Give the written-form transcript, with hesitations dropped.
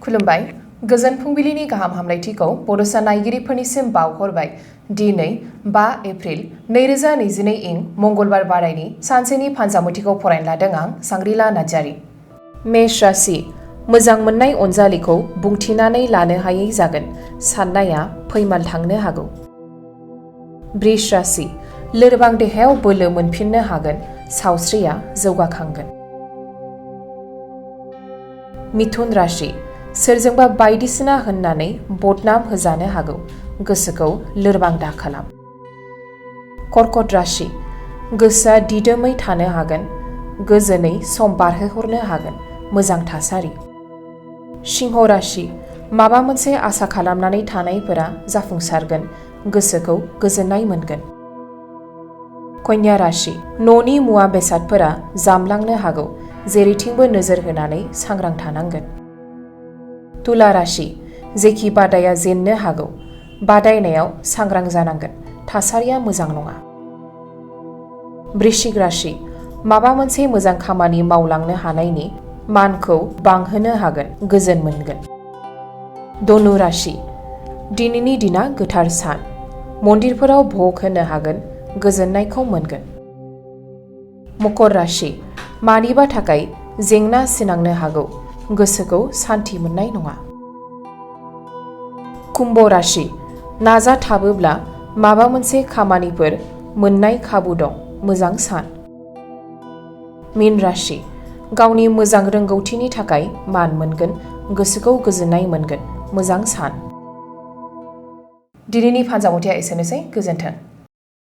खुलुमबाय गोजोन फुंबिलिनि गाहाम हामलायथिखौ बड'सा नायगिरिफोरनिसिम बावहरबाय दिनै 5 एप्रिल 2022 इं मंगलबार बारायनि सानसेनि फानजामुथिखौ फरायनो लादों आं सांग्रिला नार्जारी। मेष राशि मोजां मोननाय अनजालिखौ बुंथिनानै लानो हायै जागोन, साननाया फैमाल थांनो हागौ। वृष राशि लोरबां देहायाव बोलो मोनफिननो हागोन, सावस्रिया जौगाखांगोन। मिथुन राशि सोरजोंबा बायदिसिना होननानै बदनाम होजानो हागौ, गोसोखौ लोरबां दाखालाम। कर्कट राशि गोसोआ दिदोमै थानो हागोन, गोजोनै सम बारहोहरनो हागोन, मोजां थासारि। सिंह राशि माबा मोनसे आसा खालामनानै थानायफोरा जाफुंसारगोन, गोसोखौ गोजोननाय मोनगोन। कन्या राशि न'नि मुवा बेसादफोरा जामलांनो हागौ, जेरैथिंबो नोजोर होनानै सांग्रां थानांगोन। तुला राशि जेखि बादाया जेननो हागौ, बादायनायाव सांग्रां जानांगोन, थासारिया मोजां नङा। वृश्चिक राशि माबा मोनसे मोजां खामानि मावलांनो हानायनि मानखौ बांहोनो हागोन, गोजोन मोनगोन। धनु राशि दिनैनि दिना गोथार सान, मन्दिरफोराव भोग होनो हागोन, गोजोननायखौ मोनगोन। मकर राशि मानिबा थाखाय जेंना सिनांनो हागौ, गोसोखौ सान्थि मोननाय नङा। कुम्भ राशि नाजाथाबोब्ला माबा मोनसे खामानिफोर मोननाय खाबु दं, मोजां सान। मीन राशि गावनि मोजां रोंगौथिनि थाखाय मान मोनगोन, गोसोखौ गोजोननाय मोनगोन, मोजां सान। दिनैनि फानजामुथिया एसेनोसै, गोजोन्थों।